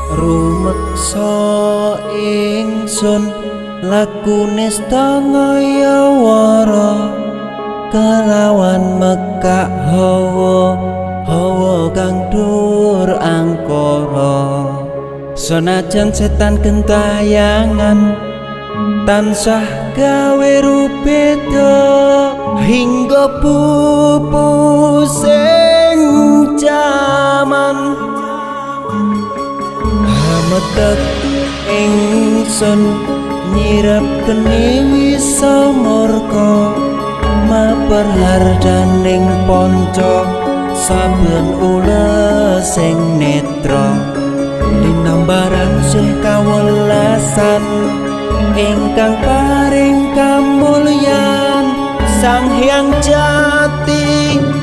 Rumeksa ingsun lakune stangaya wara kelawan mekak hawa hawa kang dur angkara. Senajan setan gentayangan tansah gawe rubeda hingga pupusing jaman. Hametek ingsun nyirep geni wisa murka maper hardaning panca saben ulesing netra linambaran sih kawelasan ingkang paring kamulyan Sang Hyang Jati.